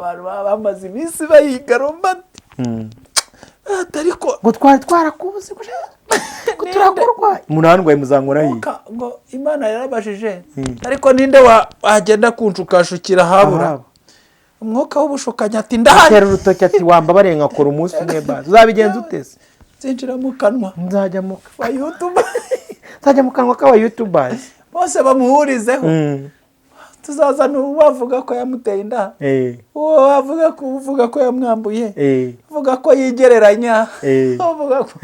Abantu baba bamaze iminsi bayiga Robert. Ati ariko Ngo twari twarakubuze, ngo turakurwaye, umuntu muzangora hirya. Ngo Imana yarabajije, ariko ninde wagenda kunshukashukira habura Ahaba. Umwuka w'ubushukanyi ati ndahari. Atera urutoki ati wambabariye nkakora umunsi umwe basi, uzabigenza ute se? Nzinjira mu kanwa Nzajya mu wa YouTube. Nzajya mu kanwa k'aba YouTubers. Bose bamuhurizeho. Tuzazana uwavuga ko yamuteye inda, uwo wavuga ko uvuga ko yamwambuye, uvuga ko yigereranya, uvuga ko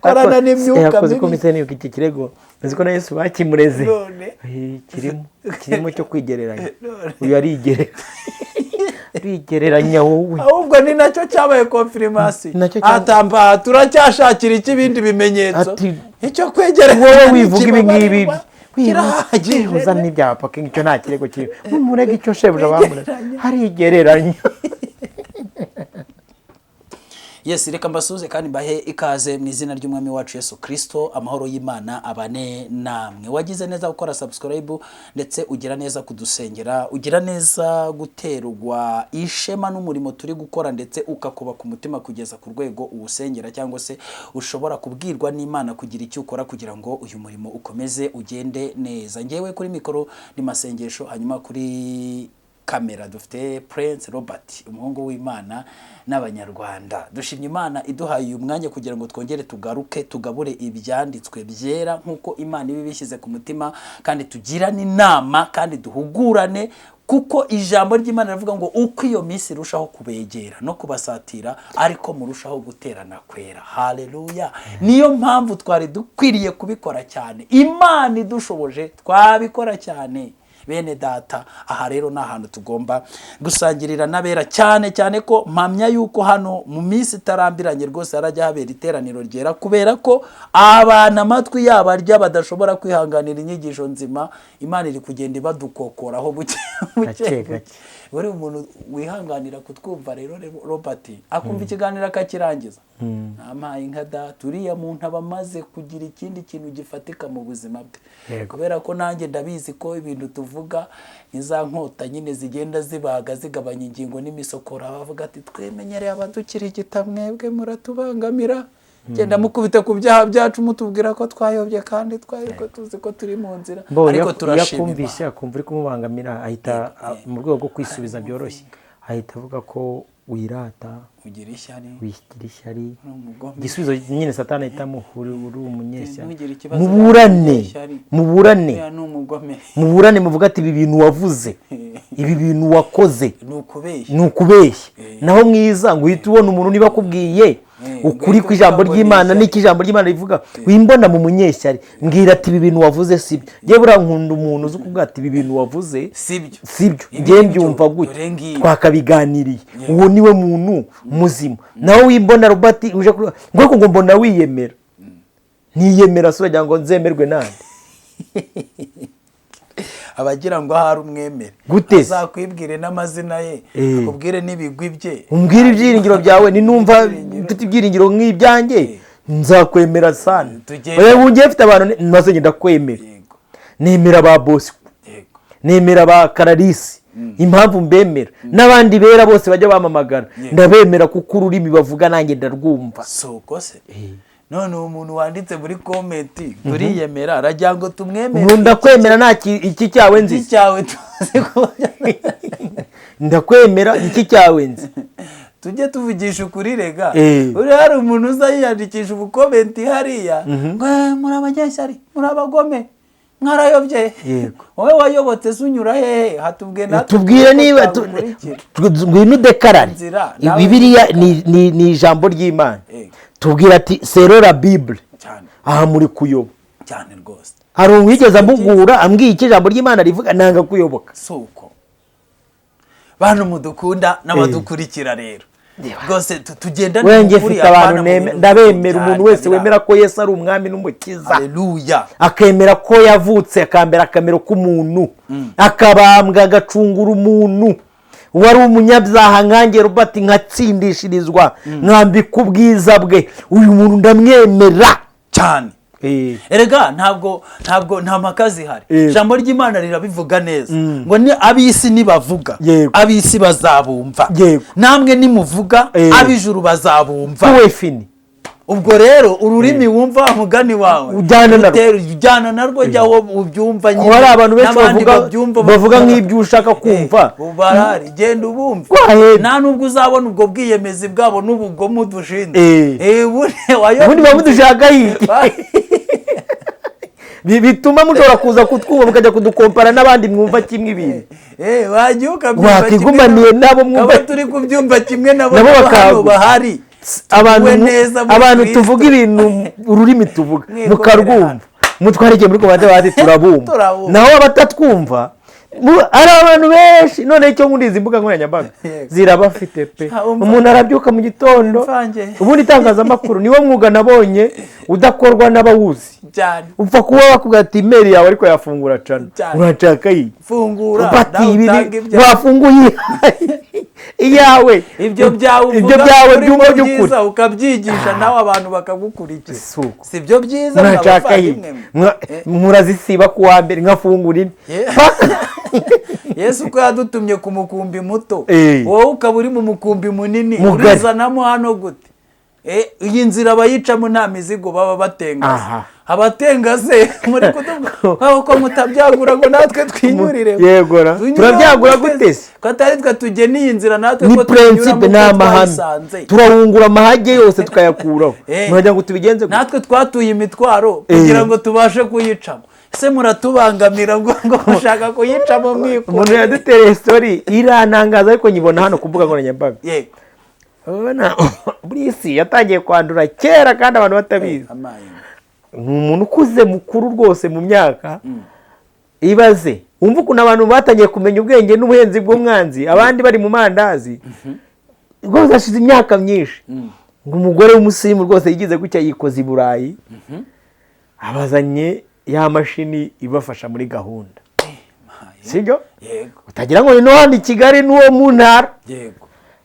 korana n'imyuka Yakoze ko mibi. Mpise nibuka iki kirego, uzi ko na Yesu bakimureze. None. Kirimo cyo kwigereranya. None. Uyu arigereranya wowe. Ahubwo ni nacyo cyabaye confirmation. Nacyo Atamba turacyashakira iki ibindi bimenyetso? Ati, icyo kwegeranya wowe wivuga ibi ngibi, kirahagije. Wihuza n'ibya papa, icyo nta kirego kirimo, mumurege icyo shebuja bamureze, harigereranya. Yes, reka mbasuhuze kandi mbahe ikaze mu izina ry'Umwami wacu Yesu Kirisito. Amahoro y'Imana abane namwe. Wagize neza gukora subscribe, ndetse ugira neza kudusengera, ugira neza guterwa ishema n'umurimo turi gukora, ndetse ukakuba ku mutima kugeza ku rwego uwusengera, cyangwa se ushobora kubwirwa n'Imana kugira icyo ukora kugira ngo uyu murimo ukomeze ugende neza. Ngewe kuri mikoro ni Masengesho, hanyuma kuri kamera dufite Prince Robert, umuhungu w'Imana n'Abanyarwanda. Dushimye Imana iduhaye uyu mwanya kugira ngo twongere tugaruke tugabure ibyanditswe byera nk'uko Imana iba ibishyize ku mutima, kandi tugirane inama kandi duhugurane, kuko ijambo ry'Imana rivuga ngo uko iyo minsi irushaho kubegera no kubasatira, ariko murushaho guterana kwera. Haleluya! Niyo mpamvu twari dukwiriye kubikora cyane. Imana idushoboje twabikora cyane, bene data. Aha rero ni ahantu tugomba gusangirira n'abera cyane cyane, ko mpamya yuko hano mu minsi itarambiranye rwose harajya habera iteraniro ryera, kubera ko abantu amatwi yabo arya, badashobora kwihanganira inyigisho nzima. Imana iri kugenda ibadukokoraho buke buke. Gake gake. Buri umuntu wihanganira kutwumva rero, Robert, akumva ikiganiro akakirangiza, ntampaye inka data, uriya muntu aba amaze kugira ikindi kintu gifatika mu buzima bwe. Kubera ko nanjye ndabizi ko ibintu tuvuga ni za nkota nyine zigenda zibaga, zigabanya ingingo n'imisokoro. Bavuga ati twemenyereye abadukirigita, mwebwe muratubangamira, genda mukubita ku byaha byacu, mutubwira ko twayobye kandi twari ko tuzi ko turi mu nzira. Bo, Ariko iyo turashima akumvise Imana. akumva uri kumubangamira, ahita mu rwego rwo kwisubiza byoroshye ahita avuga ko wirata, ugira ishyari, wishyira ishyari. Uri umugome. Igisubizo nyine Satani ahita amuha, uri umunyeshyari. Ntugire ikibazo, Muburane. ishyari. Muburane. Uriya ni umugome. Muburane, muvuga ati ibi bintu wavuze, ibi bintu wakoze Ni ukubeshya. ni ukubeshya. Naho mwiza ngo uhite ubona umuntu niba akubwiye ukuri Ngo uhite kw'ijambo uvuga ngo ni ry'Imana ishyari. n'icyo ijambo ry'Imana rivuga, wimbona mu munyeshyari, mbwira ati ibi bintu wavuze si byo. Njyewe buriya nkunda umuntu uzi kuvuga ati ibi bintu wavuze Sibyo. sibyo. Ibi Njyewe nibyo, mbyumva gutya. Dore ngibi. Twakabiganiriye, uwo niwe muntu muzima. Nawe wimbona Robert uje kuri ngo ariko ngo mbona wiyemera, ntiyemera se uragira ngo nzemerwe nande? Abagira ngo ahari umwemere. Gute se? Azakwibwire n'amazina ye, akubwire n'ibigwi bye. Umbwire ibyiringiro byawe, ni numva mfite ibyiringiro nk'ibyanjye nzakwemera sana. Tugende. Oya, ubu ngiye mfite abantu maze ngenda kwemera. Nemera ba Bosco, nemera ba Kararisi. Impamvu mbemera n'abandi bera bose bajya bamamagara, ndabemera kuko ururimi bavuga nanjye ndarwumva. Si uko se? None uwo muntu wanditse muri comment turiyemera, aragira ngo tumwemere? Nkunda kwemera nta iki cyawe nzi. Iki cyawe tuzi ko Ndakwemera iki cyawe nzi. Tujye tuvugisha ukuri rega. Uriya hari umuntu uza yiyandikisha ubucomment hariya ngo "Eh, muri abanyeshyari, muri abagome, mwarayobye." Wowe wayobotse se unyura hehe? Hatubwiye natwe Tubwire ko niba twagukurikira. Ngwino udeclarare. Inzira, nawe Bibiliya ni ijambo ry'Imana. Tubwira ati selon la Bible, aha muri kuyoba. Cyane rwose. Hari uwigeze amugura ambwiye icyo ijambo ry'Imana rivuga, nanga kuyoboka. Si uko? Bantu mudukunda n'abadukurikira rero, rwose tugendane Wenge mu kuri, mfite abantu apana mu bintu ndabemera. Umuntu wese by'uburyarya. wemera ko Yesu ari umwami n'umukiza, Haleluya. akemera ko yavutse akambera akamero k'umuntu, akabambwa, agacungura umuntu wari umunyabyaha nkanjye Robert, nkatsindishirizwa, nkambika ubwiza bwe, uyu muntu ndamwemera. Cyane. Erega ntabwo nta mpaka zihari. Ijambo ry'Imana rirabivuga neza ngo ni ab'isi nibavuga, ab'isi bazabumva. Namwe nimuvuga, ab'ijuru bazabumva. Tuwe fini. Ubwo rero ururimi wumva, wa mugani wawe, Ujyana narwo. Ujyana narwo, jya wo ubyumva Kuba hari abantu benshi n'abandi bavuga babyumva, bavuga nk'ibyo ushaka kumva. Barahari, genda ubumva. Go ahead. Nta nubwo uzabona ubwo bwiyemezi bwabo n'ubugome udushinze. Ubundi muba mudushaka iki bituma mushobora kuza kutwumva, mukajya kudukompara n'abandi mwumva kimwe ibintu? Wajya ukabyumva Wakwigumaniye kimwe nabo mwumva. Abo turi kubyumva kimwe nabo, Nabo nabo hano bahari. Abantu Tuguwe neza muri abantu Kristo. tuvuga ibintu, ururimi tuvuga Mwikomere. mukarwumva, mutwarikiye muri komande bazi turabumva. Turabumva. Naho abatatwumva ari abantu benshi. None icyo nkunda, izi mbuga nkoranyambaga zirabafite pe. Ah, umva. Umuntu arabyuka mu gitondo. Imvange. Ubundi itangazamakuru niwo mwuga nabonye udakorwa n'abawuzi. Cyane. Upfa kuba bakubwira ati email yawe, ariko yafungura cana. Cyane. Urashaka iyi? Fungura Bati nawe ibi utange ibyawe. Wafunguye iyawe. Ibyo byawe ibyo uvuga byawe urimo byumva by'ukuri. byiza, ukabyigisha nawe abantu bakagukurikira. Si uko. Si byo byiza? Murashaka iyi? Mwabavandimwe mwe. Murazisiba ku wa mbere, nkafungura indi. Yesu ko yadutumye ku mukumbi muto, wowe ukaba uri mu mukumbi munini, Mugari. urizanamo hano gute? Iyi nzira abayicamo nta mizigo baba batengase. Abatengase muri kutuvuga ko mutabyagura ngo natwe twinyurire. Yego ra. Tunyura Turabyagura gute se? Ko atari twe tugena iyi nzira, natwe Ni ko tuyinyuramo principe, uko ni amahame. twayisanze. Turahungura amahage yose tukayakuraho. Muragira ngo tubigenze gute? Natwe twatuye imitwaro kugira ngo tubashe kuyicamo, ese muratubangamira ngo mushaka kuyicamo mwikura? Umuntu yadutereye story irantangaza, ariko nyibona hano ku mbuga nkoranyambaga. Urabona, buri isi yatangiye kwandura kera kandi abantu batabizi. Amaye. Ni umuntu ukuze, mukuru rwose mu myaka. Ibaze wumva ukuntu abantu batangiye kumenya ubwenge n'ubuhenzi bw'umwanzi, abandi bari mu mandazi. Rwose hashize imyaka myinshi. Ngo umugore w'umusirimu rwose yigize gutya, yikoza i Burayi, abazanye ya mashini ibafasha muri gahunda, sibyo? Yego. Utagira ngo ni no hano i Kigali n'uwo mu ntara.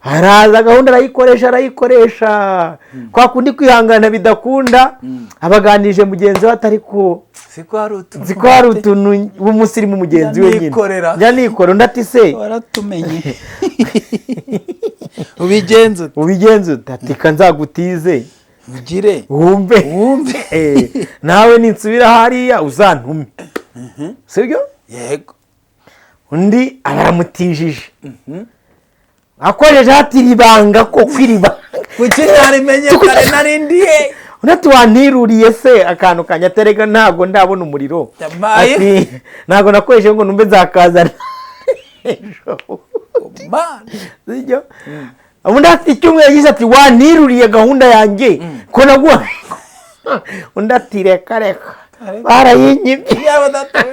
Araza, gahunda arayikoresha, arayikoresha, kwa kundi kwihangana bidakunda, abaganirije mugenzi we atari ko Siko hari utuntu. Nzi ko hari utuntu w'umusirimu mugenzi we nyine. Nikorera. Njya nikora. Undi ati se Waratumenye, ubigenza ute? Ubigenza ute? Ati ka nzagutize Ugire wumve. Wumve. Nawe ninsubira hariya uzantume, sibyo? Yego. Undi aba aramutijije, akoresheje ati iri banga koko, iri banga Kuki ntarimenye kare, narindiye? Undi ati wantiruriye se akantu kanyaterega, ntabwo ndabona umuriro. Yabaye. Ati ntabwo nakoresheje ngo numve, nzakazana ejo. Mana. Sibyo? Undi ati icyumweru yagize ati wantiruriye gahunda yanjye ko naguha. Undi ati reka reka, barayinyibye. Yaba data.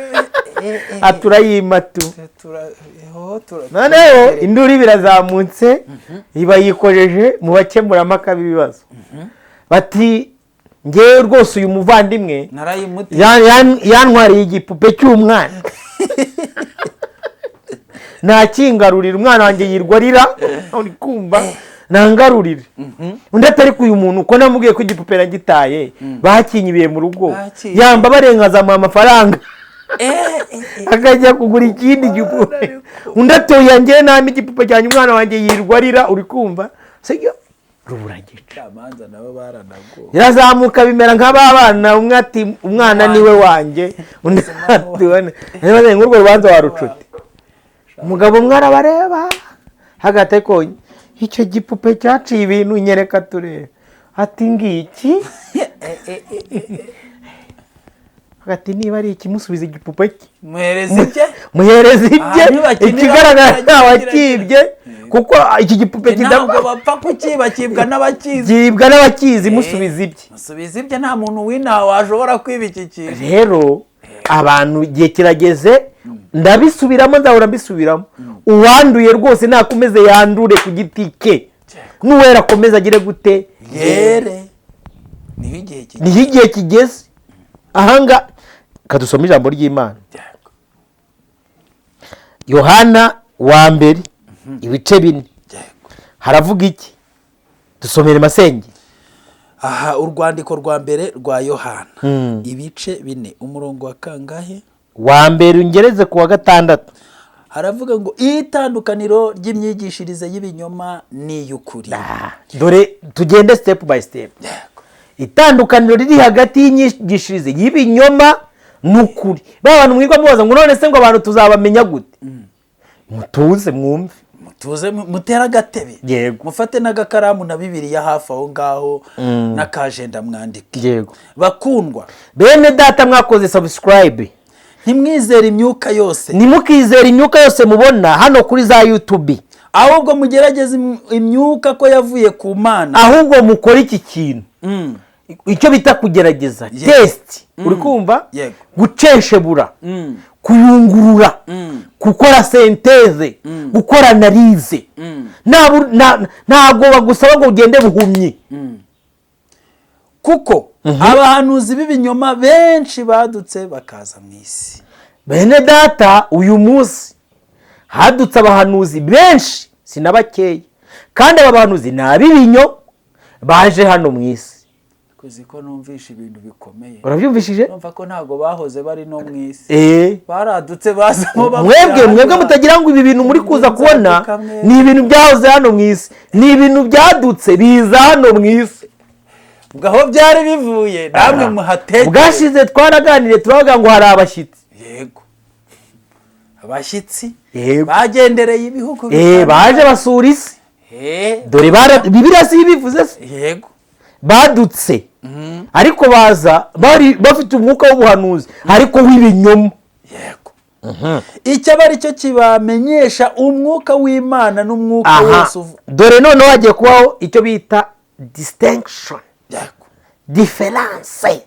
Ati urayima tu. Noneho induru birazamutse, iba yikojeje mu bakemurampaka b'ibibazo, bati ngewe rwose uyu muvandimwe Narayimuti. Yantwariye igipupe cy'umwana, ntakingarurira, umwana wanjye yirwa arira, uri kumva, nangarurire. Undi atari ku uyu muntu ko namubwiye ko igipupe nagitaye, bakinyibiye mu rugo, Bakinyibiye. yamba barengaza amuha amafaranga akajya kugura ikindi gipupe. Undi atoya ngewe nta igipupe cyanjye, umwana wanjye yirwa arira, uri kumva, sibyo? Rubura gica. Amanza nabo baranagowe. Irazamuka, bimera nk'ababana, umwe ati umwana niwe wanjye, undi ati wane. Nk'urwo rubanza warucute, umugabo umwe arabareba hagati, ariko icyo gipupe cyaciye ibintu, nyereka turebe. Ati ngiki. Hagati niba ari ikimusubiza igipupe cye. Muhereza ibye. Muhereza ibye. Aha, nibakinira Ikigaragara bagira- ntawakibye, kuko iki gipupe Ntabwo kidapfa. bapfa kukiba, kibwa n'abakizi. Byibwa n'abakizi, musubiza ibye. Musubiza ibye, nta muntu w'inaha washobora kwiba iki kintu. Rero abantu, igihe kirageze, ndabisubiramo, nzahora mbisubiramo, uwanduye rwose nakomeze yandure ku giti cye, n'uwera akomeze agire gute? Yere, niho igihe kigeze. Niho igihe kigeze ahanga kadusoma ijambo ry'Imana. Yohana wa mbere, ibice 4. Haravuga iki? Dusomere, masenge. Aha, urwandiko rwa mbere rwa Yohana, ibice 4, umurongo wa kangahe? Wa mbere ungereze ku wa gatandatu. Haravuga ngo itandukaniro ry'imyigishirize y'ibinyoma n'iy'ukuri. Dore tugende step by step. Itandukaniro riri hagati y'imyigishirize y'ibinyoma n'ukuri. Ba bantu mwirwa mubaza ngo none se ngo abantu tuzabamenya gute? Mutuze mwumve. Mutuze, mutere agatebe. Mufate n'agakaramu na Bibiliya hafi aho ngaho n'akajenda, mwandike. Bakundwa, bene data mwakoze subscribe, ntimwizere imyuka yose. Ntimukizere imyuka yose mubona hano kuri za YouTube. Ahubwo mugerageze imyuka ko yavuye ku Mana. Ahubwo mukore iki kintu, icyo bita kugerageza, test, uri kumva? Yego. Guceshebura, kuyungurura, gukora synthèse, gukora analyse. Ntabwo bagusaba ngo ugende buhumyi. Kuko abahanuzi b'ibinyoma benshi badutse bakaza mu isi. Bene data, uyu munsi hadutse abahanuzi benshi, si na bakeya, kandi aba bahanuzi ni ab'ibinyoma baje hano mu isi. Kuzi ko numvisha ibintu bikomeye. Urabyumvishije? Numva ko ntabwo bahoze bari no mu isi. Baradutse bazamo. Mwebwe mutagira ngo ibi bintu muri kuza kubona ni ibintu byahoze hano mu isi, ni ibintu byadutse biza hano mu isi. Ubwo aho byari bivuye namwe muhatekere. Bwashize twaraganiriye, turavuga ngo hari abashyitsi. Yego, abashyitsi bagendereye ibihugu baje basura isi. Dore Bibiliya si ibivuze se? Yego. Badutse, ariko baza bari bafite umwuka w'ubuhanuzi ariko w'ibinyoma. Yego, icyo aba ari cyo kibamenyesha umwuka w'Imana n'umwuka wose Dore noneho hagiye kubaho icyo bita distinction, différence.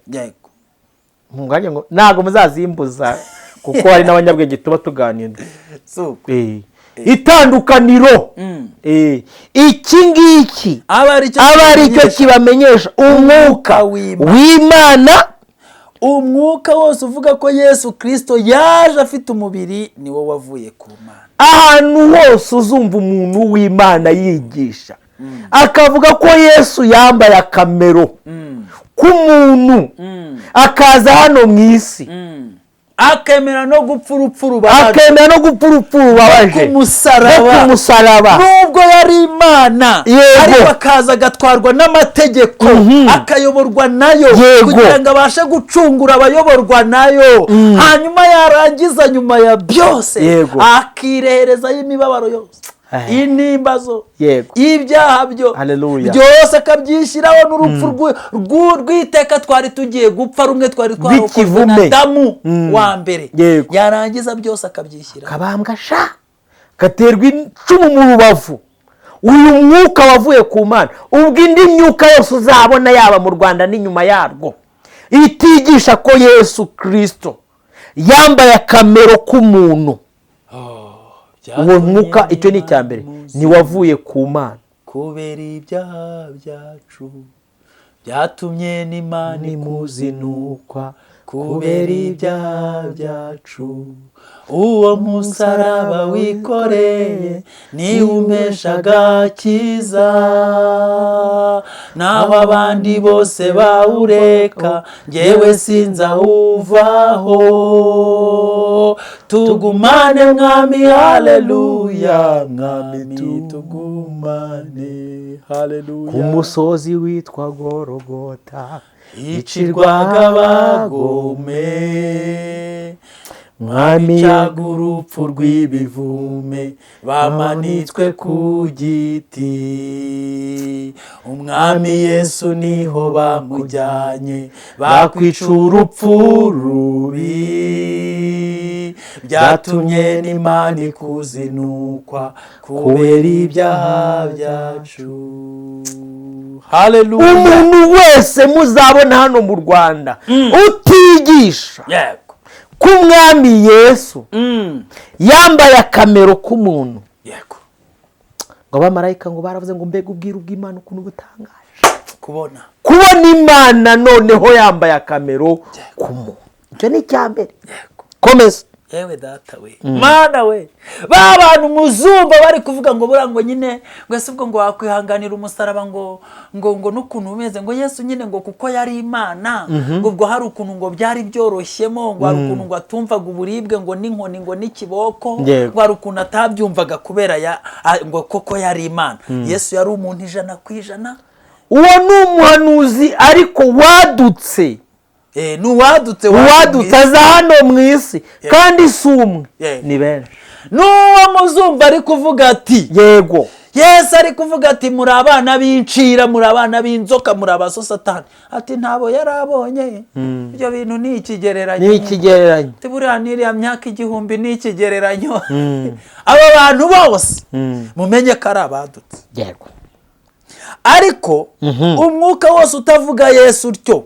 Mwanya ngo ntabwo muzazimbuza, kuko hari n'abanyabwenge tuba tuganira. Si uko? Itandukaniro. Iki ngiki aba ari cyo aba ari cyo kibamenyesha kibamenyesha umwuka w'Imana. w'Imana. Umwuka wose uvuga ko Yesu Kirisito yaje afite umubiri ni wo wavuye ku Mana. Ahantu hose uzumva umuntu w'Imana yigisha akavuga ko Yesu yambaye akamero k'umuntu akaza hano mu isi, akemera no gupfa urupfu rubabaje, akemera no gupfa urupfu rubabaje ku musaraba, no ku musaraba, nubwo yari Imana, ariko akaza agatwarwa n'amategeko, akayoborwa nayo, kugira ngo abashe gucungura abayoborwa nayo. Hanyuma yarangiza, nyuma ya byose, akireherezayo imibabaro yose, intimba zo, ibyaha byo byose akabyishyiraho, n'urupfu rw'iteka twari tugiye gupfa, rumwe twari twarokozwe na Rw'ikivume. Adamu wa mbere. Yarangiza byose akabyishyiraho, kabambwa sha, gaterwa icumu mu rubavu. Uyu mwuka wavuye ku Mana. Ubwo indi myuka yose uzabona, yaba mu Rwanda n'inyuma yarwo, itigisha ko Yesu Kirisito yambaye akamero k'umuntu, uwo mwuka, icyo ni icya mbere, ni wavuye ku Mana. Kubera ibyaha byacu byatumye n'Imana ikuzinukwa, kubera ibyaha byacu, uwo musaraba wikoreye niwo umpesha agakiza. Naho abandi bose bawureka, ngewe sinzawuvaho. Tugumane Mwami, haleluya, Mwami tugumane, haleluya. Ku musozi witwa Gorogota hicirwaga abagome, Mwami caga urupfu rw'ibivume, bamanitswe ku giti. Umwami Yesu niho bamujyanye, bakwica urupfu rubi, byatumye n'Imana ikuzinukwa kubera ibyaha byacu. Haleluya. Umuntu wese muzabona hano mu Rwanda utigisha ko Umwami Yesu yambaye akamero k'umuntu, ngo abamarayika ngo baravuze ngo mbega ubwiru bw'Imana ukuntu butangaje, kubona kubona Imana noneho yambaye akamero k'umuntu. Icyo ni icya mbere. Komeza. Yewe data we, mana we, ba bantu muzumva bari kuvuga ngo buriya ngo nyine ngo ese ubwo ngo wakwihanganira umusaraba, ngo n'ukuntu umeze, ngo Yesu nyine ngo kuko yari Imana, ngo ubwo hari ukuntu ngo byari byoroshyemo, ngo hari ukuntu ngo atumvaga uburibwe, ngo n'inkoni, ngo n'ikiboko, ngo hari ukuntu atabyumvaga kubera ngo koko yari Imana. Yesu yari umuntu 100%. Uwo ni umuhanuzi ariko wadutse. Ni uwadutse. Uwadutse aza hano mu isi, kandi si umwe, ni benshi. N'uwo muzumva ari kuvuga ati Yesu ari kuvuga ati muri abana b'incira, muri abana b'inzoka, muri abasosatani, ati ntabo yari abonye, ibyo bintu ni ikigereranyo. Ni ikigereranyo. Ati buriya n'iriya myaka 1000 ni ikigereranyo. Aba bantu bose mumenye ko ari abadutse. Ariko umwuka wose utavuga Yesu utyo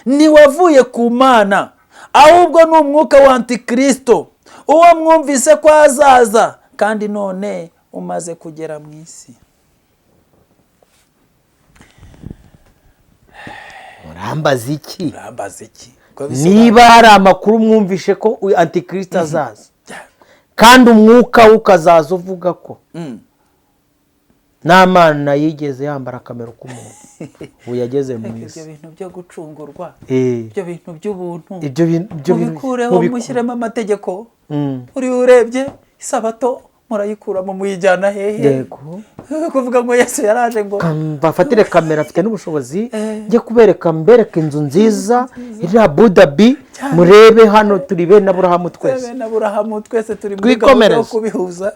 ntiwavuye ku Mana, ahubwo ni umwuka wa antikristo, uwo mwumvise ko azaza, kandi none umaze kugera mu isi. Murambaza iki? Murambaza iki? Niba hari amakuru mwumvishe ko antikristo azaza, kandi umwuka we ukazaza uvuga ko nta mana yigeze yambara akamero k'umuntu, ubu yageze mu isi. Ibyo bintu byo gucungurwa, ibyo bintu by'ubuntu, mubikureho mushyiremo amategeko. Uri urebye isabato murayikuramo muyijyana hehe? Kuvuga ngo Yesu yaraje ngo bafatire kamera, afite n'ubushobozi, njye kubereka mbereka inzu nziza iri Abu Dhabi, murebe hano turi bene Aburahamu twese. Bene Aburahamu twese turi muri gahunda yo kubihuza.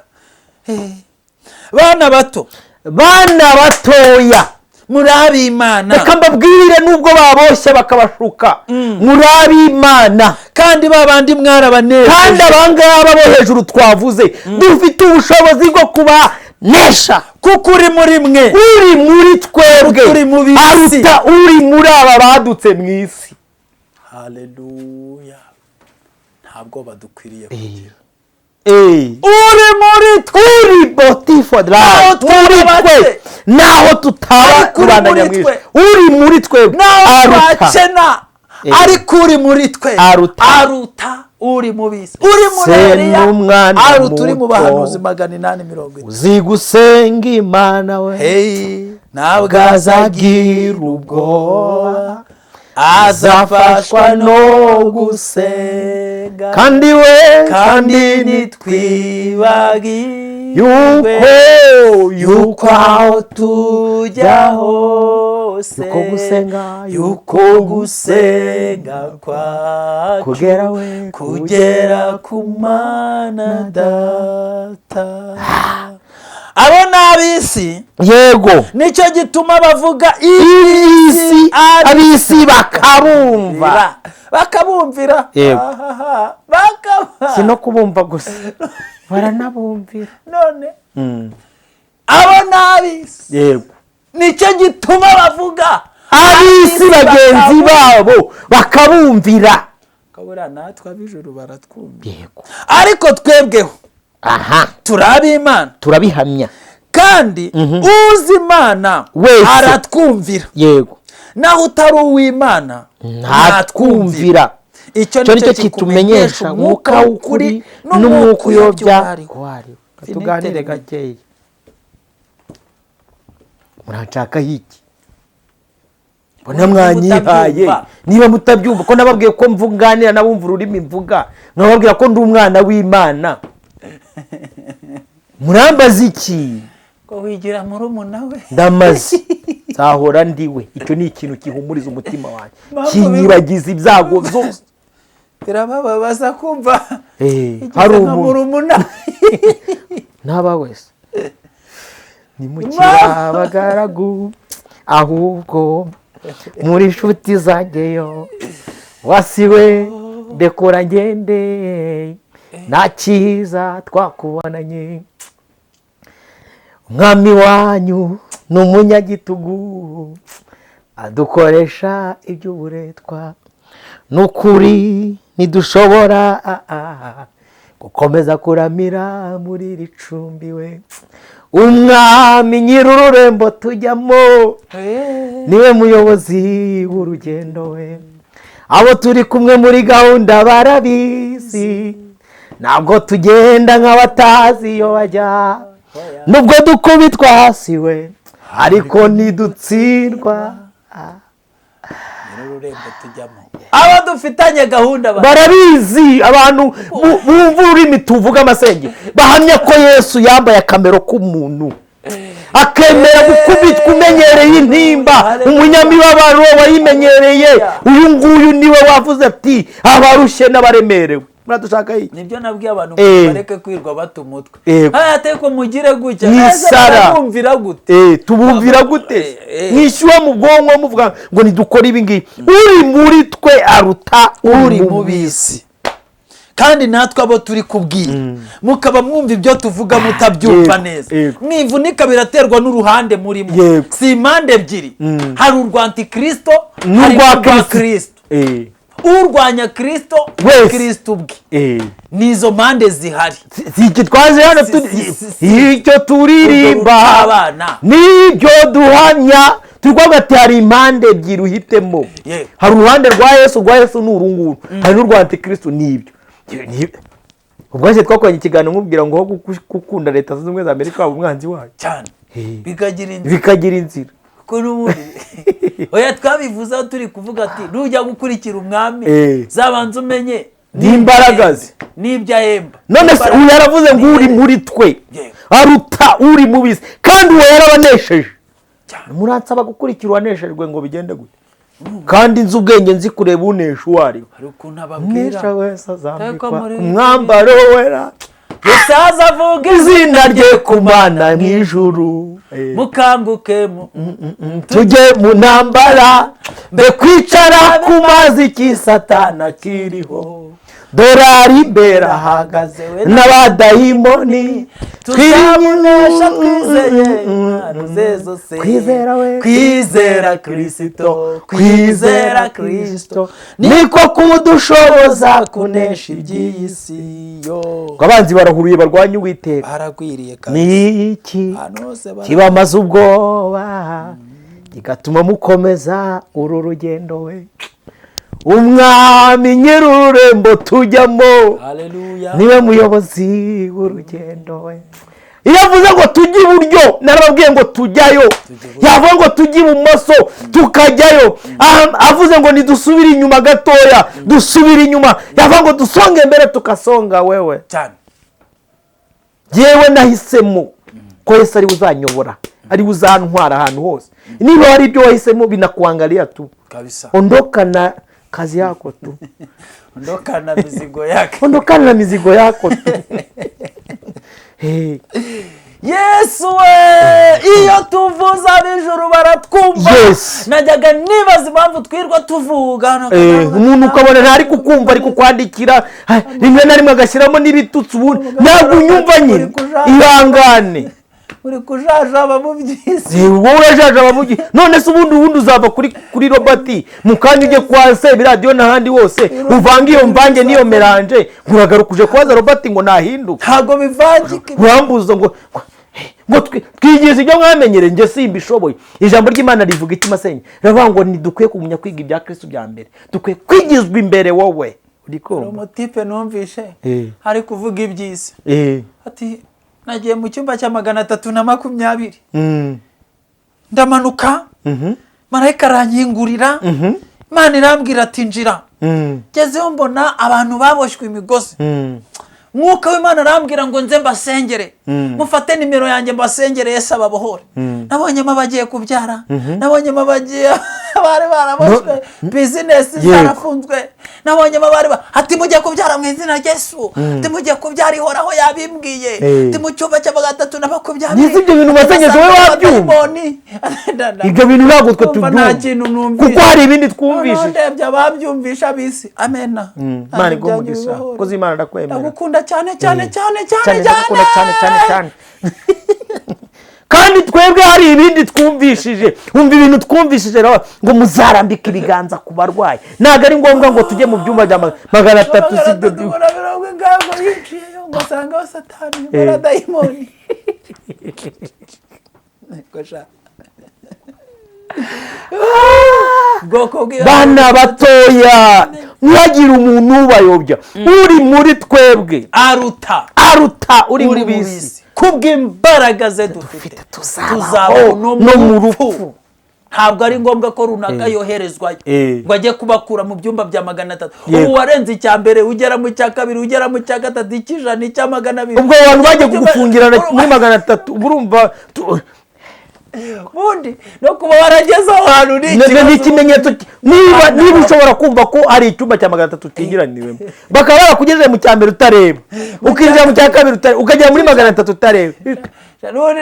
Bana bato, bana batoya, muri ab'Imana. Reka mbabwire, nubwo baboshye bakabashuka, muri ab'Imana. Kandi babandi mwarabanesheje. Kandi abangaba bo hejuru twavuze, dufite ubushobozi bwo kubanesha. Kuko uri muri mwe, uri muri twebwe, aruta uri muri aba badutse mu isi. Haleluya. Ntabwo badukwiriye kugira. Uri muri twe, uri botifo muri twe, naho tutaba rubanda nyamwinshi, uri muri twe aruta, ariko uri muri twe aruta uri mu bisi, uri muri Eliya aruta uri mu bahanuzi 840. Uzi gusenga Imana we, ntabwo azagira ubwoba, azafashwa no gusenga, kandi we, kandi nitwibagirwe yuko aho tujya hose, yuko gusenga kwacu kugera ku Mana Data. Abo ni ab'isi. Yego. Nicyo gituma bavuga isi, ab'isi bakabumva, bakabumvira. Yego. Si no kubumva gusa, baranabumvira. None abo ni ab'isi. Yego. Nicyo gituma bavuga ab'isi bagenzi babo bakabumvira. Kabura natwe ab'ijuru baratwumvira. Yego. Ariko twebweho turi ab'Imana, turabihamya, kandi uzi Imana aratwumvira. Yego. Naho utari uw'Imana ntatwumvira. Icyo nicyo kitumenyesha umwuka w'ukuri n'umwuka uyobya uwo ari we. Tuganire gakeya. Muranshaka iki? Mbona mwanyihaye. Niba mutabyumva ko nababwiye ko mvunganira nabumva ururimi mvuga, nkababwira ko ndi umwana w'Imana, murambaza iki? Ko wigira murumuna we? Ndamaze nzahora ndiwe. Icyo ni ikintu gihumuriza umutima wanjye, kinyibagiza ibyago byose. Birababaza kumva hari murumuna ntaba wese. Nimukira abagaragu, ahubwo muri inshuti zanjyeyo, wasiwe ndekora ngende, nta cyiza twakubonanye. Umwami wanyu ni umunyagitugu, adukoresha iby'uburetwa, n'ukuri ntidushobora gukomeza kuramira muri iri cumbi we. Umwami nyir'ururembo tujyamo, niwe muyobozi w'urugendo we. Abo turi kumwe muri gahunda barabizi, Ntabwo tugenda nk'abatazi iyo bajya, nubwo dukubitwa hasi we, ariko ntidutsindwa. Nyir'ururembo tujyamo, abo dufitanye gahunda Barabizi. Abantu bumva ururimi tuvuga amasenge bahamya ko Yesu yambaye akamero k'umuntu, akemera gukubitwa, umenyereye intimba, umunyamibabaro wayimenyereye. Uyu nguyu niwe wavuze ati: "Abarushye n'abaremerewe, muradushaka iki?" Nibyo nabwiye abantu ngo bareke kwirwa bata umutwe. Aya mugire gutya. Ni Ese Sara. barabumvira gute? Tubumvira gute? Mwishyuwe mu bwonko muvuga ngo nidukore ibi ngibi. Uri muri twe aruta uri mu bisi. Kandi natwe abo turi kubwira, mukaba mwumva ibyo tuvuga mutabyumva neza, mwivunika, biraterwa n'uruhande murimo. Si impande ebyiri? Hari urwa antikirisito, hari n'urwa n'urwa Kristo. Kirisito. Urwanya Kirisito Wese. Kirisito ubwe. Ni izo mpande zihari. Si iki twaje hano Si. icyo turirimba Abana. n'ibyo duhamya, turi kuvuga ati hari impande ebyiri uhitemo. Hari uruhande rwa Yesu, rwa Yesu ni uru nguru, hari n'urwa antikristo. Ni ibyo. Ubwo hose twakoranye ikiganiro nkubwira ngo aho gukunda Leta Zunze Ubumwe za Amerika waba umwanzi wayo. Cyane, bikagira inzira. Bikagira inzira. Kuko n'ubundi oya, twabivuzeho turi kuvuga ati nujya gukurikira umwami, zabanza umenye n'imbaraga ze, n'ibyo ahemba. None se uyu yaravuze ngo uri muri twe aruta uri mu bisi, kandi uwo yarabanesheje. Muransaba gukurikira uwaneshejwe ngo bigende gute, kandi nzi ubwenge, nzi kureba unesha uwo ari we? Hari ukuntu ababwira. Unesha wese azambikwa Ariko muri- umwambaro wera, Yesaza avuga izina rye ku Mana mu ijuru. Mukanguke Tujye mu ntambara, mbe kwicara ku mazi cy'Satana kiriho. Dorari imbere ahagaze n'abadayimoni. Tuzamunesha twizeye intwaro ze zose. Kwizera we. Kwizera Kirisito, kwizera Kirisito niko kudushoboza kunesha iby'iyi si yo. Ngo abanzi barahuruye barwanya Uwiteka. Baragwiriye kabisa. Ni iki Ahantu hose kibamaze ubwoba, kigatuma mukomeza uru rugendo we? Umwami nyir'ururembo tujyamo Haleluya. niwe muyobozi w'urugendo we. Iyo avuze ngo tujye iburyo, narababwiye ngo tujyayo. Yavuga ngo tujye ibumoso, tukajyayo. Avuze ngo nidusubire inyuma gatoya, dusubire inyuma. Yavuga ngo dusonge mbere, tukasonga wewe. Cyane. Yewe, nahisemo ko Yesu ariwe uzanyobora, ariwe uzantwara ahantu hose. Niba hari ibyo wahisemo, binakuangalia tu. Kabisa. Ondoka na kazi yako tu. Ondoka na mizigo yake. Ondokana na mizigo yako tu. Hey. Yesu we, iyo tuvuze ab'ijuru baratwumva. Najyaga nibaza impamvu twirwa tuvuga. Umuntu ukabona ntari kukumva, ari kukwandikira, rimwe na rimwe agashyiramo n'ibitutsi, ubundi ntabwo unyumva nyine. Ihangane. Uri kujajaba mu by'isi. Wowe urajaja mu by'isi. None se ubundi uzava kuri Robert mu kanya ujye kwa Sebiradiyo n'ahandi hose, uvange iyo mvange n'iyo mélange, uragaruka uje kubaza Robert ngo nahinduke? Ntabwo bivangika. Urambuza ngo twigishe ibyo mwamenyereye. Njye simbishoboye. Ijambo ry'Imana rivuga iki, masenge? Riravuga ngo ntidukwiye kugumya kwiga ibya Kristo bya mbere, dukwiye kwigizwa imbere. Wowe uri kumva? Umutipe numvishe ari kuvuga iby'isi, ati nagiye mu cyumba cya 320, ndamanuka, marayika arankingurira, Imana irambwira ati njira. Ngezeho mbona abantu baboshywe imigozi. Mwuka w'Imana arambwira ngo nze mbasengere, mufate nimero yanjye mbasengere, Yesu ababohore. Nabonyemo abagiye kubyara, nabonyemo abagiye bari baraboshywe bizinesi zarafunzwe, nabonyemo abari ati mujye kubyara mu izina rya Yesu, ati mujye kubyara, Ihoraho yabimbwiye, ati mu cyumba cya 320. Nizi ibyo bintu masengesho wowe wabyumva? Abadayimoni. Ibyo bintu ntabwo twe Ndumva nta tubyumva, kintu numvise. kuko hari ibindi Noneho twumvise. ndebye ababyumvisha abisi, amena. Imana iguhe umugisha, kuko Imana ndakwemera. Ndagukunda cyane cyane cyane cyane. Cyane, ndagukunda cyane cyane cyane. Kandi twebwe hari ibindi twumvishije. Wumva ibintu twumvishije rero, ngo muzarambike ibiganza ku barwayi. Ntabwo ari ngombwa ngo tujye mu byumba bya 300, si ibyo. 370 ingango yiciyeyo ngo usangaho Satani baradayimoni. Niko sha. Ubwoko bw'iyo Bana batoya. Ntihagire umuntu ubayobya. Uri muri twebwe aruta aruta uri uri mu mu bisi. bisi. Kubw'imbaraga ze dufite tuzabaho tuzabaho no no mu mu rupfu. rupfu. Ntabwo ari ngombwa ko runaka yoherezwayo ngo ajye kubakura mu byumba bya 300. Ubu warenze icya mbere, ugera mu cya kabiri, ugera mu cya gatatu, icy'ijana, icya 200. Ubwo abantu bagiye kugufungirana muri 300, uba urumva Ubundi no kuba warageze aho hantu ni ni ikibazo. ikimenyetso niba ushobora kumva ko hari icyumba cya 300 utinjiraniwemo, bakaba barakugejeje mu cya mbere utareba, ukinjira mu cya kabiri utareba, ukagera muri 300 utareba. N'ubundi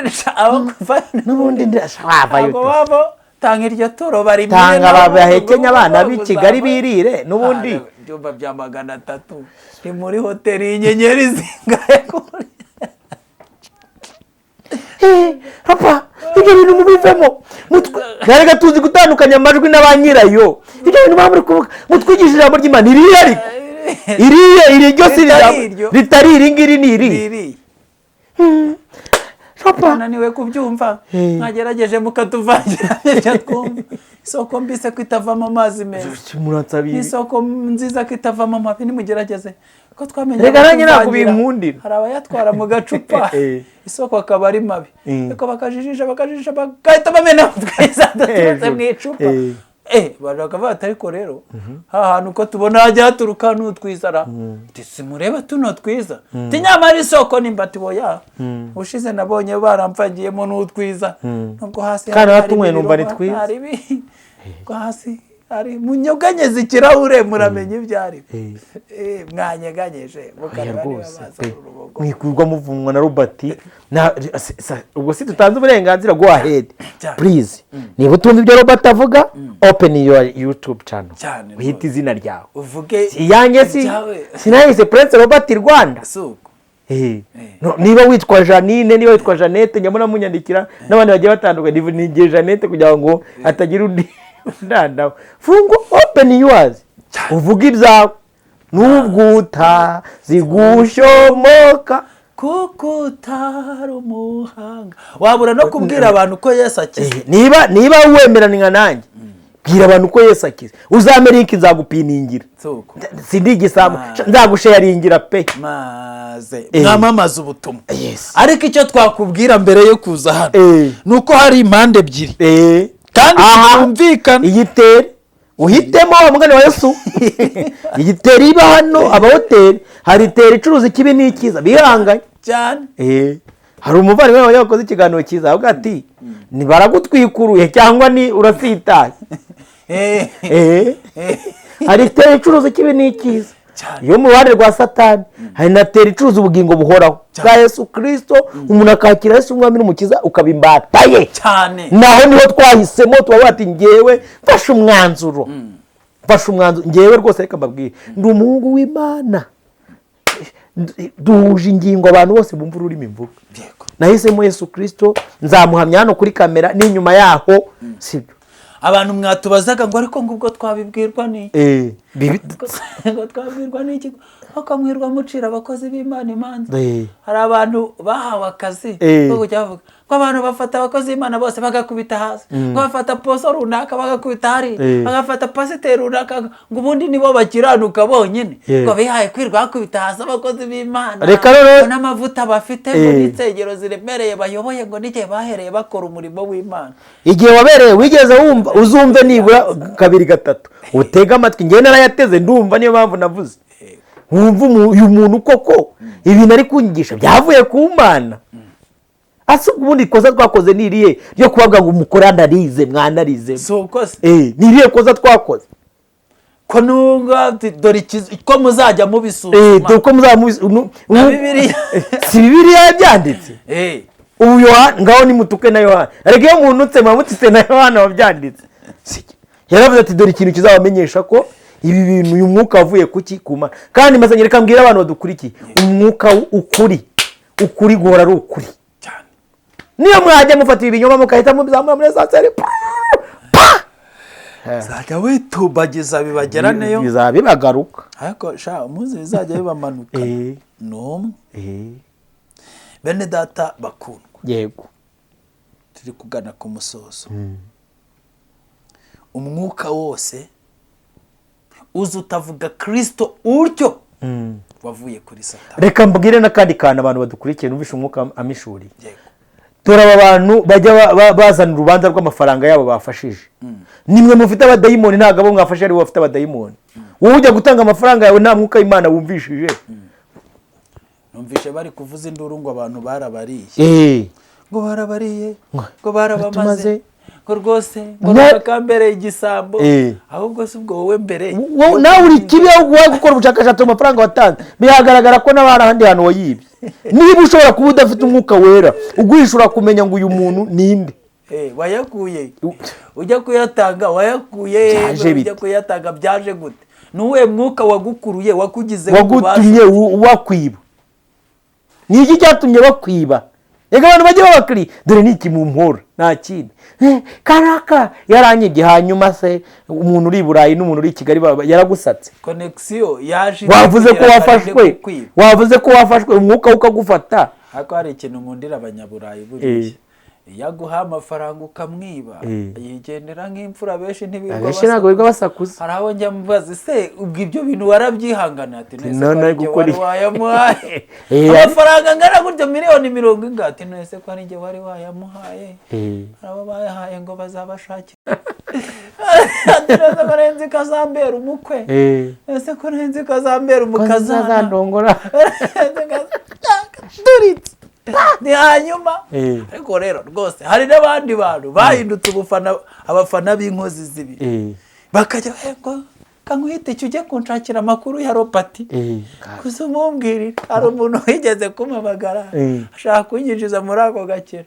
N'ubundi wavayo. Ntabwo wava. Tanga iryo turo barimire. Tanga. Nabo Bahekenye abana ubwo b'i Kigali uzava. birire n'ubundi. Ah, ibyumba bya 300 ni muri hoteli y'inyenyeri zingahe kuri Papa, ibyo bintu mubivemo. Reka tuzi gutandukanya amajwi na ba nyirayo. Ibyo bintu muba muri kuvuga, mutwigisha ijambo ry'Imana iriya, ariko iriya iri ryo si Ritari ijambo iryo. ritari iri ngiri, ni iri. Riri. Papa. Naniwe kubyumva. Mwagerageje mukatuvangira ibyo twumva. Isoko mbise ko itavamo amazi meza, Muransabira. n'isoko nziza ko itavamo amabi. Nimugerageze ko twamenye Reka nanjye ntabwo abatuvangira. binkundira. Hari abayatwara mu gacupa, isoko akaba ari mabi, ariko bakajijisha, bakajijisha, bagahita bamena twiza duturutse mu icupa. Bakavuga bati: "Ariko rero ha hantu ko tubona hajya haturuka n'utwizara?" Ati: "Simureba tuno twiza?" Ati: "Nyamara isoko nimba." Ati: "Oya, ubushize nabonye baramfagiyemo n'utwiza, nubwo hasi Kandi hari naratunyweye numva ni ibirungo, twiza. hari ubwo hasi hari munyeganyeze ikirahure, muramenya ibyo ari byo." Mwanyeganyeje Oya mukareba niba rwose baza pe. urubogo. Mwikurwa muvumwa na Robert ubwo si tutanze uburenganzira? Go ahead. Cyane. Please, niba utumva ibyo Robert avuga, open your YouTube channel, Cyane uhite rwose. izina ryawe. Uvuge Iyanjye si ibyawe. Sinahise Prince Robert Rwanda. Si uko. No, niba witwa Janine, niba witwa Jeannette, njya munyandikira n'abandi bagiye batandukanye. Nigiye Jeannette kugira ngo hatagira undi undandaho. Fungu, open yours, uvuge ibyawe nubwo utazigushomoka. Kuko utari umuhanga, wabura no kubwira abantu ko Yesu akiza. Niba wemeranwa nanjye, bwira abantu ko Yesu akiza. Uzamere iki? Nzagupiningira. Si uko. Sindi igisambo. Ah. Nzagusharingira pe. Maze mwamamaze ubutumwa. Yes. Ariko icyo twakubwira mbere yo kuza hano ni uko hari impande ebyiri kandi Aha. zitumvikana. Iyi teri uhitemo wa mugani wa Yesu. Iyi teri iba hano, amahoteli, hari teri icuruza ikibi n'ikiza bihanganye. Cyane. Hari umuvandimwe wawe wakoze ikiganiro cyiza, avuga ati: "Ni baragutwikuruye cyangwa ni urasitaye?" Hari teri icuruza ikibi n'ikiza Cyane. yo mu ruhande rwa Satani, hari na teri icuruza ubugingo buhoraho bwa Yesu Kirisito, umuntu akakira Yesu umwami n'umukiza, ukaba imbata ye. Cyane. Naho niho twahisemo, tubavuga ati: "Ngewe mfashe umwanzuro, mfashe umwanzuro ngewe rwose." Reka mbabwire, ndi umuhungu w'Imana, duhuje ingingo. Abantu bose bumva ururimi mvuga, nahisemo Yesu Kirisito, nzamuhamya hano kuri kamera n'inyuma yaho, sibyo? Abantu mwatubazaga ngo: "Ariko ngo ubwo twabibwirwa ni ngo twabwirwa n'iki ko mwirwa mucira abakozi b'Imana imanza?" Hari abantu bahawe akazi ko kujya bavuga ko abantu bafata abakozi b'Imana bose bagakubita hasi, ngo bafata poso runaka bagakubita hariya, bagafata pasiteri runaka, ngo ubundi nibo bakiranuka bonyine, ngo bihaye kwirwa bakubita hasi abakozi b'Imana, Reka rero- ngo n'amavuta bafite, ngo n'insengero ziremereye bayoboye, ngo n'igihe bahereye bakora umurimo w'Imana. Igihe wabereye wigeze wumva, uzumve nibura kabiri gatatu, utege amatwi. Ngewe narayateze ndumva, niyo mpamvu navuze. Wumva uyu muntu koko ibintu ari kunyigisha byavuye ku Mana? Ase ubundi ikosa twakoze ni irihe ryo kubabwira ngo mukore analyse, mwanarize? Si uko se? Ni irihe kosa twakoze? Ko nubwo ati, dore ko muzajya mubisuzuma. Dore uko muzaba Na Bibiliya. Si Bibiliya yabyanditse? Ubu Yohana ngaho nimutuke na Yohana. Ariko iyo munutse muba mututse na Yohana wabyanditse. Yaravuze ati: "Dore ikintu kizabamenyesha ko ibi bintu, uyu mwuka wavuye kuki? Ku Mana." Kandi maze reka mbwire abantu badukurikiye, umwuka ukuri, ukuri guhora ari ukuri. Cyane. Niyo mwajya mufata ibinyoma mugahita mubizamura muri ascenseur, pa pa! Zajya witumbagiza bibageraneyo. Bizaba bibagaruka. Ariko sha, umunsi bizajya bibamanuka ni umwe. Bene data bakundwa, turi kugana ku musozo. Umwuka wose Uzi utavuga Kirisito utyo, wavuye kuri Satani. Reka mbwire n'akandi kantu abantu badukurikiye, numvishe umwuka amishuriye. Yego. Dore aba bantu bajya bazana urubanza rw'amafaranga yabo bafashije, nimwe mufite abadayimoni, ntabwo abo mwafashe aribo bafite abadayimoni. Wowe ujya gutanga amafaranga yawe nta mwuka w'Imana wumvishije. Numvishe bari kuvuza induru ngo abantu barabariye, ngo barabariye, ngo barabamaze, Tumaze. ngo rwose ngo bakambereye igisambo. Ahubwo si ubwo wowe mbere Wowe nawe uri kibi, ahubwo wowe gukora ubushakashatsi mu mafaranga watanze biragaragara ko n'abari ahandi hantu wayibye. Niba ushobora kuba udafite umwuka wera uguhishura kumenya ngo uyu muntu ninde. Wayakuye ujya kuyatanga, wayakuye Byaje bite? Ujya kuyatanga byaje gute? Ni uwuhe mwuka wagukuruye, wakugize Wagutumye wakwiba? Ni iki cyatumye bakwiba? Reka abantu bajye babakiriye. Dore ni iki mumpora, nta kindi. Kanaka yaranyibye. Hanyuma se umuntu uri i Burayi n'umuntu uri i Kigali yaragusatse? Connexion yaje Wavuze ko kugira ngo arinde wafashwe. kukwiba. Wavuze ko wafashwe, umwuka we ukagufata. Ariko hari ikintu nkundira Abanyaburayi buriya: iyo aguha amafaranga ukamwiba, yigendera nk'imfura. Benshi ntibirirwa Abenshi ntabwo birirwa basakuza. Hari abo njya mubaza: "Se ubwo ibyo bintu warabyihangana?" Ati: "None se None ko ari jye gukora wari iki? wayamuhaye amafaranga angana gutyo, miliyoni mirongo ingahe?" Ati: "None se ko ari jye wari wayamuhaye?" Hari abo bayahaye ngo bazabashakire. Ati: "None se ko nzi ko azambera umukwe? Ese ko nzi ko azambera umukazana?" Kazandongora. Turitse ni hanyuma. Ariko rero rwose hari n'abandi bantu bahindutse ubufana, abafana b'inkozi z'ibi, bakajya ngo kankwite icyo ujye kunshakira amakuru ya Robert, gusa umumbwirire. Hari umuntu wigeze kumpamagara ashaka kunyinjiza muri ako gakino.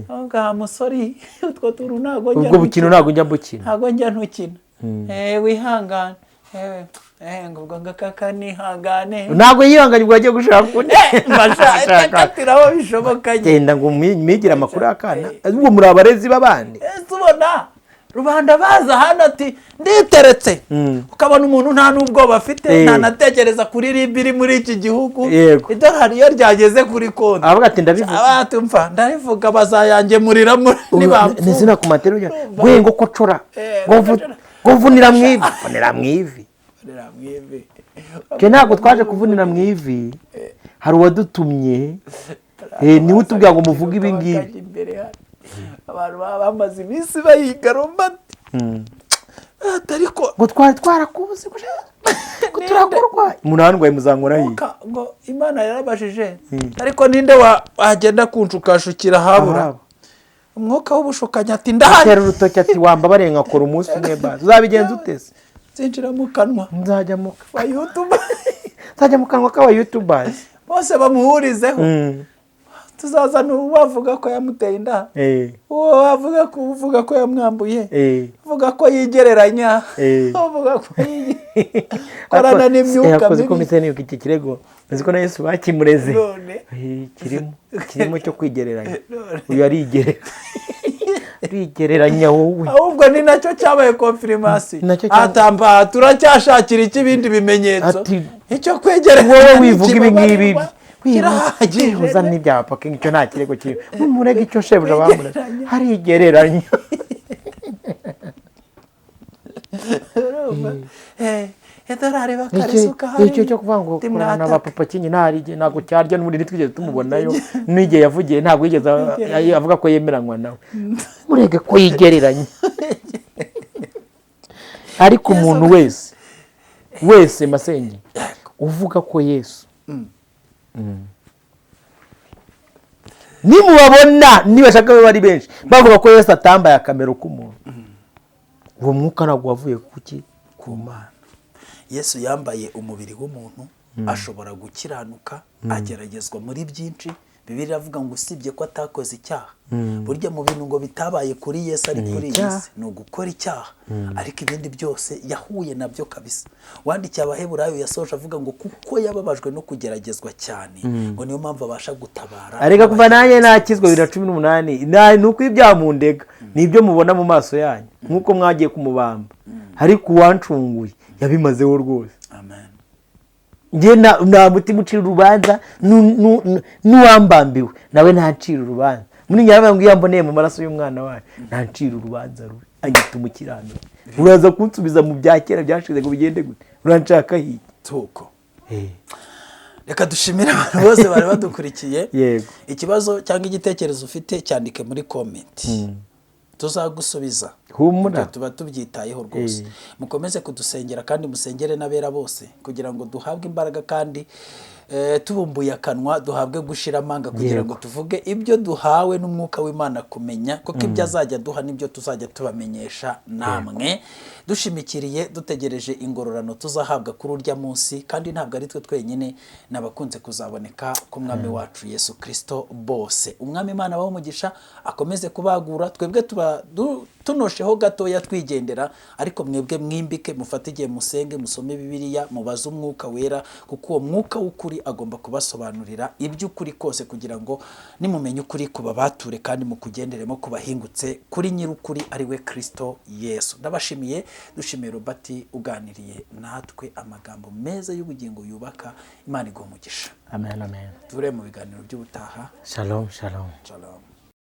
Aho ngaha musore, utwo tuntu ntabwo njya Ubwo bukino ntukina. Ntabwo njya mbukina. Ntabwo njya ntukina. Wihangane. Ngo ubwo ngakaka nihangane. Ntabwo yihanganye, ubwo yagiye gushaka undi. Mbashaka aho bishoboka nyine. Genda ngo mwigire amakuru y'akana, ubwo muri abarezi b'abandi. Ese ubona rubanda baza hano ati nditeretse, ukabona umuntu nta n'ubwoba afite, ntanatekereza kuri RIB iri muri iki gihugu, idolari iyo ryageze kuri konti, Aravuga ati: "Ndabivuga." Abatumva ndarivuga, bazayangemuriramo nibapfa. Nizina ku matero gwe ngo kocora, ngo mvunira mu ivi, mvunira mu ivi. Twe ntabwo twaje kuvunira mu ivi, hari uwadutumye. Niwe utubwira ngo muvuge ibi ngibi. Imbere hano abantu baba bamaze iminsi bayiga Robert, ariko Ngo twari twarakubuze, ngo ngo turakurwaye, umuntu arandwaye, muzankora hirya. Ngo Imana yarabajije, ariko ninde wagenda kunshukashukira habura Ahaba. umwuka w'ubushukanyi? Ati: "Ndahari." Atera urutoki ati: "Wambabariye nkakora umunsi umwe basi, uzabigenza ute se?" Nzinjira mu kanwa Nzajya mu wa YouTube. Nzajya mu kanwa k'aba YouTubers. Bose bamuhurizeho. Tuzazana uwavuga ko yamuteye inda, uwo wavuga ko, uvuga ko yamwambuye, uvuga ko yigereranya, uvuga ko korana n'imyuka Yakoze ko mibi. Mpise nibuka iki kirego, uzi ko na Yesu bakimureze. None. Kirimo cyo kwigereranya. None. Uyu arigereranya, arigereranya wowe. Ahubwo ni nacyo cyabaye confirmation. Nacyo cyabaye- Atamba turacyashakira iki ibindi bimenyetso? Ati, Icyo kwegeranya wowe wivuga ibi ngibi ntikibabarirwa, kirahagije. Wihuza n'ibya papa, icyo nta kirego kirimo, mumurege icyo shebuja bamureze, harigereranya. Urumva? Idolari bakarisuka Icyo hariya. icyo cyo kuvuga ngo Ati kurana na mwataka. ba papa kinyi ntarige, ntabwo cyarya n'ubundi ntitwigeze tumubonayo, n'igihe yavugiye ntabwo yigeze avuga ko yemeranywa nawe. Murege ko yigereranya. Ariko umuntu wese wese, masenge, uvuga ko Yesu nimubabona, nibashaka babe ari benshi, bavuga ko Yesu atambaye akamero k'umuntu, uwo mwuka ntabwo wavuye kuki? Ku Mana. Yesu yambaye umubiri w'umuntu, ashobora gukiranuka, ageragezwa muri byinshi. Bibiliya iravuga ngo usibye ko atakoze icyaha. Burya mu bintu ngo bitabaye kuri Yesu ari kuri iyi Icyaha. si ni ugukora icyaha, ariko ibindi byose yahuye nabyo kabisa. Wandikiye Abaheburayo yasoje avuga ngo kuko yababajwe no kugeragezwa cyane, ngo niyo mpamvu abasha gutabara. Areka kuva nanjye nakizwa 2018, ni uko ibyaha mundega ni ibyo mubona mu maso yanyu nk'uko mwagiye kumubamba, ariko uwancunguye yabimazeho rwose. Amen. Njye nta mutima ucira urubanza, n'uwambambiwe nawe ntacira urubanza. Muri njye aravuga ngo iyo amboneye mu maraso y'umwana wayo ntacira urubanza rubi, anyita umukiranutsi. Uraza kunsubiza mu bya kera byashize ngo bigende gute? Uranshaka iki? Tuko reka dushimire abantu bose bari badukurikiye. Ikibazo cyangwa igitekerezo ufite, cyandike muri comment, tuzagusubiza. Humura. Ibyo tuba tubyitayeho rwose. Mukomeze kudusengera kandi musengere n'abera bose kugira ngo duhabwe imbaraga kandi tubumbuye akanwa duhabwe gushira amanga kugira ngo tuvuge ibyo duhawe n'umwuka w'Imana kumenya, kuko ibyo azajya duha nibyo tuzajya tubamenyesha namwe. Dushimikiriye, dutegereje ingororano tuzahabwa kuri urya munsi, kandi ntabwo ari twe twenyine, n'abakunze kuzaboneka ku Mwami wacu Yesu Kirisito bose. Umwami Imana abahe umugisha, akomeze kubagura. Twebwe tuba tunosheho gatoya twigendera, ariko mwebwe mwimbike, mufate igihe musenge, musome Bibiliya, mubaze Umwuka Wera, kuko uwo Mwuka w'ukuri agomba kubasobanurira iby'ukuri kose, kugira ngo nimumenye ukuri kubabature kandi mukugenderemo kubahingutse kuri nyir'ukuri, ari we Kirisito Yesu. Ndabashimiye, dushimiye Robert uganiriye natwe amagambo meza y'ubugingo yubaka. Imana iguha umugisha. Amen, amen. Ture mu biganiro by'ubutaha. Shalom, shalom. Shalom.